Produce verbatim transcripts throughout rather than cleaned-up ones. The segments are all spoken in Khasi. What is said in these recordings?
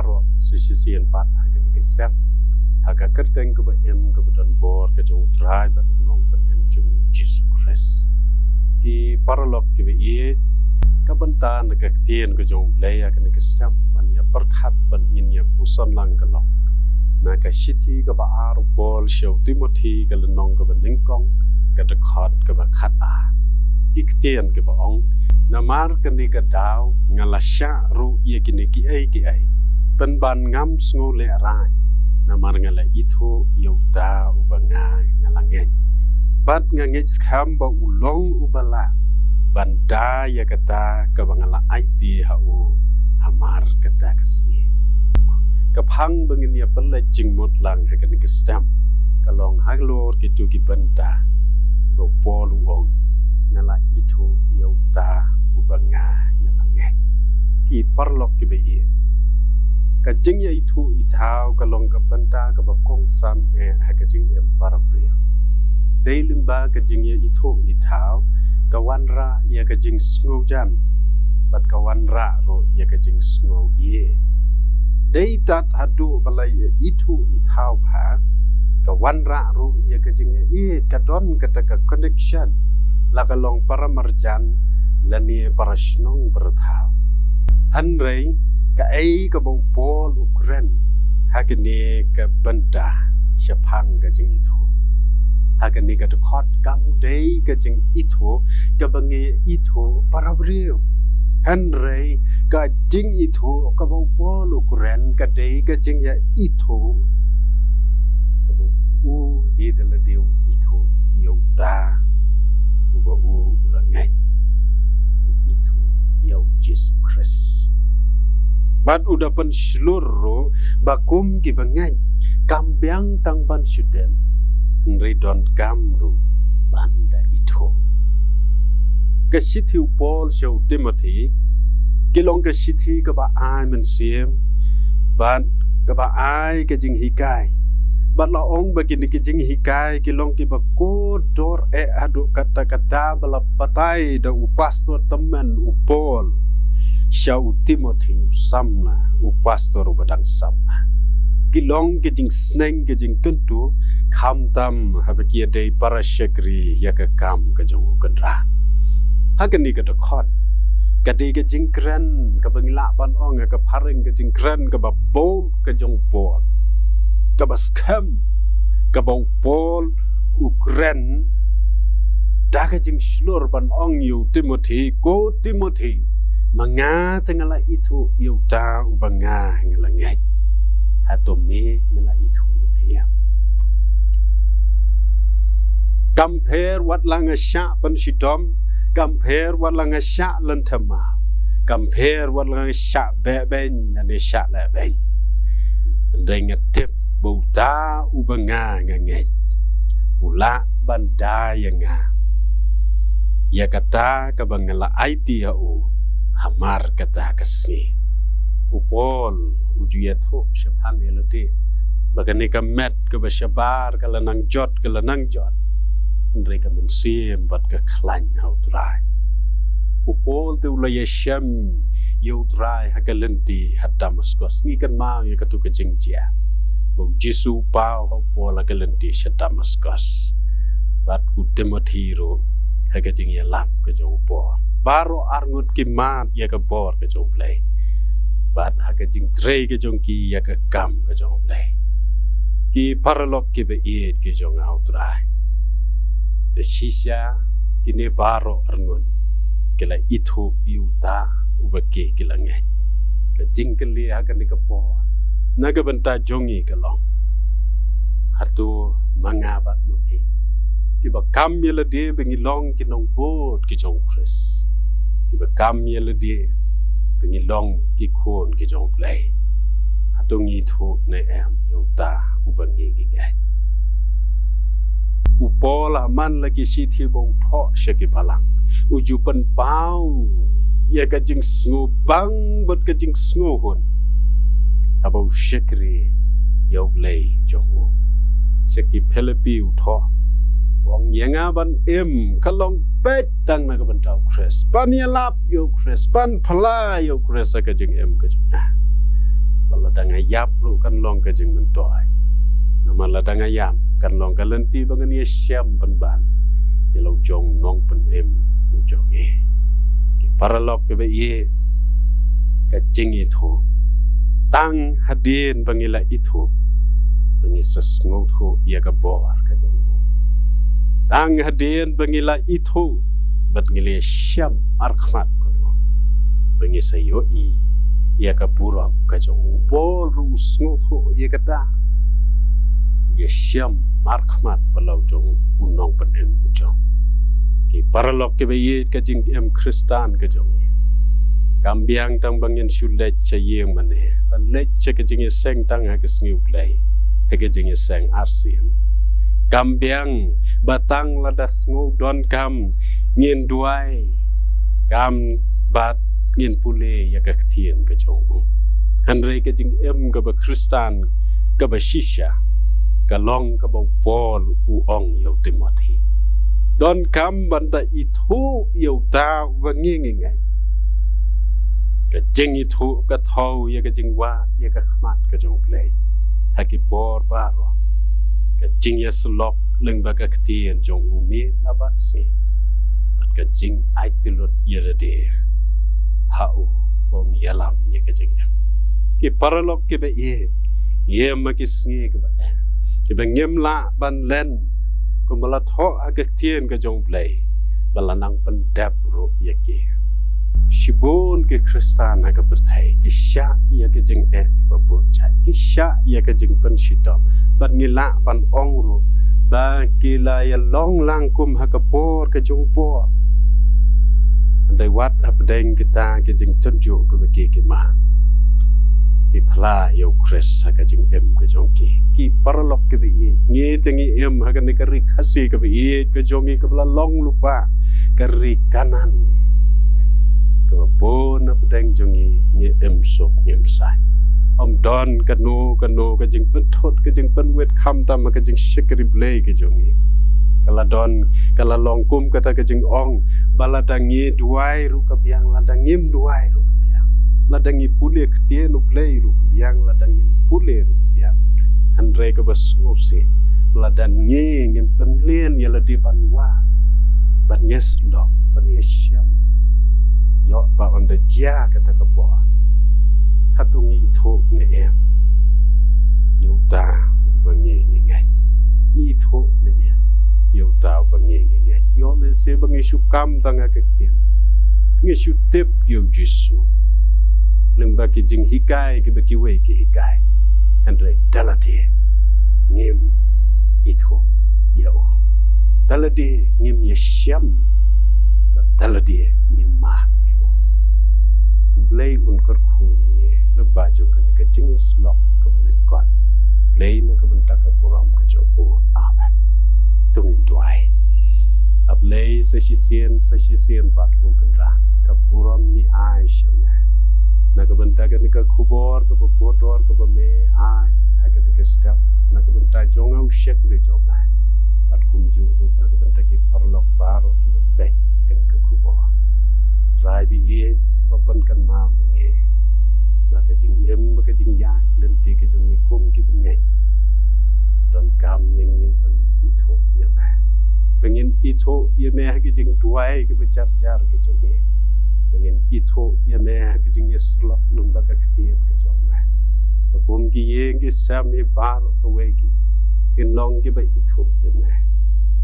Baroh sa shisien pat ha kane ka step, ha ka kyrteng kaba im kaba don bor ka jong U Trai bad U Nongpynim jong ngi U Jisu Khrist. Ki paralok kiba ïeit, ka bynta na ka ktien ka jong U Blei ha kane ka step ban ïa pyrkhat bad ngin ïa puson lang ka long na ka shithi kaba ar U Paul sha u Timothi, ka lynnong kaba nyngkong, ka dkhot kaba khatar. Ki ktien kiba ong: Namar kane ka daw nga la shah ruh ïa kine kiei kiei, pynban ngam sngew lehraiñ, namar nga la ithuh ïa uta uba nga, nga la ngeit. Bad nga ngeit skhem ba u long uba lah ban da ïa kata kaba nga la aiti ha u hamar kata ka sngi. Ka phang ba ngin ïa pynleit jingmut lang ha kane ka step ka long halor kito ki bynta ba U Paul u ong: Nga la ithuh ïa uta uba nga, nga la ngeit. Ki paralok kiba ïeit, ka jingïaithuh ithaw ka long ka bynta kaba kongsan eh ha ka jingim para briew. Dei lyngba ka jingïaithuh ithaw ka wanrah ïa ka jingsngewjan bad ka wanrah ruh ïa ka jingsngew ïeit. Dei tad haduh ba la ïaithuh ithaw bha, ka wanrah ruh ïa ka jingïaieit, ka don kata ka connection, la ka long para marjan lane para shnong para thaw. Hynrei kaei kaba U Paul u kren ha kane ka bynta shaphang ka jingithuh, ha kane ka dkhot, kam dei ka jingithuh kaba ngi ithuh para briew. Hynrei ka jingithuh kaba U Paul u kren ka dei ka jingïaithuh kaba u hi da lade u ithuh ïa uta uba u, u la ngeit, u ithuh ïa U Jisu Khrist. Bad u da pynshlur ruh ba kum kiba ngeit, kam biang tang ban shu tip, hynrei donkam ruh ban da ithuh. Ka shithi U Paul sha u Timothi ki long ka shithi kaba ai mynsiem bad kaba ai ka jinghikai. Bad la ong ba kine ki jinghikai ki long kiba kordor eh haduh katta katta ba la batai da u pastor tymmen u Paul sha u Timothi u samla, u pastor uba dang samla. Ki long ki jingsneng, ki jingkyntu, khamtam haba ki ïadei para shakri ïa ka kam ka jong U Kynrad. Ha kane ka dkhot ka dei ka jingkren kaba ngi lah ban ong ha ka phareng ka jingkren kaba bold ka jong U Paul, kaba skhem, kaba U Paul u kren da ka jingshlur ban ong ïa u Timothi: Ko Timothi, ma nga te nga la ithuh ïa uta uba nga, nga la ngeit. Hato me me la ithuh ne em? Kam pher wat la nga shah pynshitom, kam pher wat la nga shah lynthamaw, kam pher wat la nga shah beh beiñ lane shah leh beiñ, hynrei nga tip ba uta uba nga, nga ngeit, u lah ban da ïa nga ïa kata kaba nga la aiti ha u hamar kata ka sngi. U Paul u ju ïathuh shaphang ïa lade ba kane ka met kaba shabar ka la nang jot, ka la nang jot, hynrei ka mynsiem bad ka khlaiñ ha U Trai. U Paul te u la ïashem ïa U Trai ha ka lynti ha Damaskos. Ngi kynmaw ïa katu ka jingjia ba U Jisu u paw ha u Paul ha ka lynti sha Damaskos, bad u Timothi ruh ha ka jingïalap ka jong u Paul. Baroh arngut ki mad ïa ka bor ka jong U Blei bad ha ka jingtrei ka jong ki ïa ka kam ka jong U Blei. Ki paralok kiba ïeit ki jong nga ha U Trai, te shisha kine baroh arngut ki la ithuh ïa uta uba ki, ki la ngeit. Ka jingkylli ha kane ka por na ka bynta jong ngi ka long, hato ma nga bad ma phi kiba kam ïa lade ba ngi long ki nongbud ki jong U Khrist, kiba kam ïa lade ba ngi long ki khun ki jong U Blei, hato ngi ithuh ne em ïa uta uba ngi, ngi ngeit? U Paul ha man la ki shithi ba u thoh sha ki balang, u ju pynpaw ïa ka jingsngewbang bad ka jingsngewhun haba u shakri ïa U Blei jong u. Sha ki Philippi u thoh, u ong: Ïa nga ban im ka long beit tang na ka bynta U Khrist, ban ïalap ïa U Khrist, ban phla ïa U Khrist ha ka jingim ka jong nga. Lada nga ïap ruh kan long ka jingmyntoi. Namar lada nga ïap kan long ka lynti ba ngan ïashem pynban ïa la u jong u nongpynim u jong ngi. Ki paralok kiba ïeit, ka jingithuh. Tang hadien ba ngi la ithuh ba ngi sa sngewthuh ïa ka bor ka jong u. Tang hadien ba ngi la ithuh bad ngi la shem arkhmat bad u, ba ngi sa ïohi ïa ka burom ka jong u. Paul ruh u sngewthuh ïa kata. Ïashem arkhmat bad la u jong u nongpynim u jong. Ki paralok kiba ïeit, ka jingim Khristan ka jong ngi kam biang tang ba ngin shu leit sha ïing mane, ban leit sha ka jingïaseng tang ha ka sngi U Blei, ha ka jingïaseng arsien. Kam biang ba tang lada sngew donkam ngin duwai, kam bad ngin pule ïa ka ktien ka jong u. Hynrei ka jingim kaba Khristan kaba shisha ka long kaba u Paul u ong ïa u Timothi. Donkam ban da ithuh ïa uta uba ngi ngi ngeit. Ka jingithuh ka thew ïa ka jingwad ïa ka khmat ka jong U Blei ha ki por baroh. Ka jingïasyllok lyngba ka ktien jong u miet la bad sngi, bad ka jingaiti lut ïa lade ha u ba un ïalam ïa ka jingim. Ki paralok kiba ïeit, ngi im ha ki sngi kiba eh, kiba ngim lah ban len kumba la thoh ha ka ktien ka jong U Blei, ba la nang pyndep ruh ïa ki. Shibun ki Khristan ha ka pyrthei ki shah ïa ka jingeh kiba bun jait, ki shah ïa ka jingpynshitom. Bad ngi lah ban ong ruh ba ki la ïalong lang kum ha ka por ka jong u Paul. Hynrei wat hapdeng kita ki jingtynjuh kiba ki ki man, ki phla ïa u Khrist ha ka jingim ka jong ki. Ki paralok kiba ïeit, ngi te ngi im ha kane ka ri Khasi kaba ïeit ka jong ngi, kaba la long lypa ka ri Kanaan, kaba bun na pdeng jong ngi ngi im suk ngi im saiñ. Ym don kano kano ka jingpynthut, ka jingpynwit, khamtam ka jingshakri Blei ka jong ngi. Ka la don, ka la long kum kata ka jingong ba lada ngi duwai ruh ka biang, lada ngim duwai ruh ka biang, lada ngi pule ktien U Blei ruh ka biang, lada ngim pule ruh ka biang. Hynrei kaba sngewsih, lada ngi ngim pynlien ïa lade ban wad, ban ïasyllok, ban ïashem, ïoh ba ynda jia kata ka por, hato ngi ithuh ne em ïa uta uba ngi ngi ngeit? Ngi ithuh ne em ïa uta uba ngi ngi ngeit? Ïoh lehse ba ngi shu kam tang ha ka ktien, ngi shu tip ïa u Jisu lyngba ki jinghikai kiba kiwei ki hikai, hynrei da lade ngim ithuh ïa u, da lade ngim ïashem, bad da lade ngim mad ïa u. U Blei un kyrkhu ïa ngi lyngba jong kane ka jingïasyllok kaba lyngkot. Blei na ka bynta ka burom ka jong u. Amen. To ngin duwai. A Blei, sa shisien sa shisien bad ko Kynrad, ka burom ngi ai sha me. Na ka bynta kane ka khubor kaba kordor kaba me ai ha kane ka step, na ka bynta jong nga u shakri jong me, bad kumjuh ruh na ka bynta ki paralok baroh kiba peit ïa kane ka khubor. Trai ba ïeit, kaba pynkynmaw ïa ngi ba ka jingim bad ka jingïaid lynti ka jong ngi kum kiba ngeit, donkam ïa ngi ba ngin ithuh ïa me, ba ngin ithuh ïa me ha ki jingduwai kiba jar jar ka jong ngi, ba ngin ithuh ïa me ha ki jingïasyllok lyngba ka ktien ka jong me. Ba kum ki ïing ki sem hi baroh kawei ki, kin long kiba ithuh ïa me,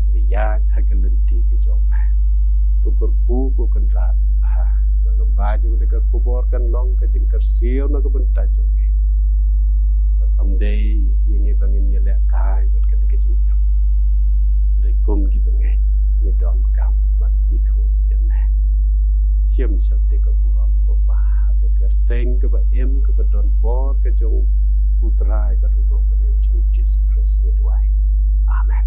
kiba ïaid ha ka lynti ka jong me. To kyrkhu ko Kynrad babha, ba lyngba jong kane ka khubor kan long ka jingkyrsiew na ka bynta jong ngi, ba kam dei ïa ngi ba ngin ïalehkai bad kane ka jingim. Hynrei kum kiba ngeit, ngi donkam ban ithuh ïa me. Shim sha lade ka burom ko Pa, ha ka kyrteng kaba im kaba don bor ka jong U Trai bad U Nongpynim jong ngi U Jisu Khrist ngi duwai. Amen.